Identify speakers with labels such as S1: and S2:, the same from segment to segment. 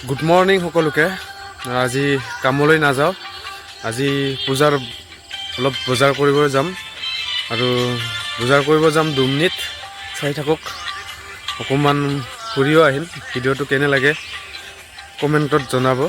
S1: Good morning সকলোকে। আজি কামলৈ নাযাওঁ। আজি পূজাৰ অলপ বজাৰ কৰিব যাম আৰু বজাৰ কৰিব যাম দুমনিত। চাই থাকক, অকণমান ফুৰিও আহিম। ভিডিঅ'টো কেনে লাগে কমেণ্টত জনাব।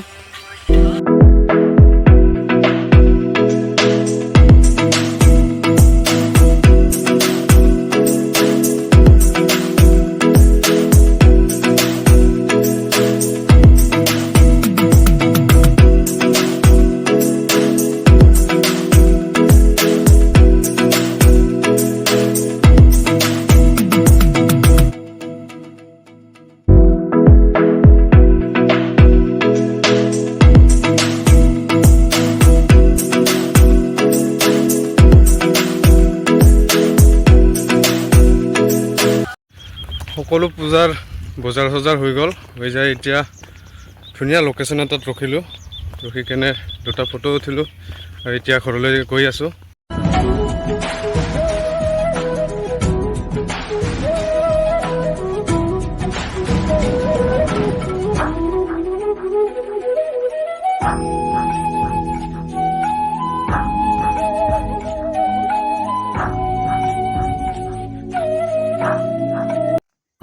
S1: সকলো পূজাৰ বজাৰ চজাৰ হৈ গ'ল। হৈ যায় এতিয়া ধুনীয়া লোকেশ্যন এটাত ৰখিলোঁ। ৰখি কেনে দুটা ফটো উঠিলোঁ আৰু এতিয়া ঘৰলৈ গৈ আছোঁ।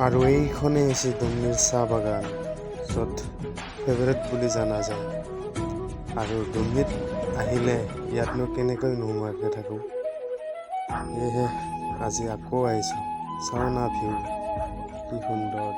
S1: আৰু এইখনেই হৈছে দুমনিৰ চাহ বাগান, য'ত ফেভাৰেট বুলি জনা যায়। আৰু দুমনিত আহিলে ইয়াতনো কেনেকৈ নোসোমোৱাকৈ থাকোঁ? সেয়েহে আজি আকৌ আহিছোঁ। চাওঁ না ভিউ কি সুন্দৰ।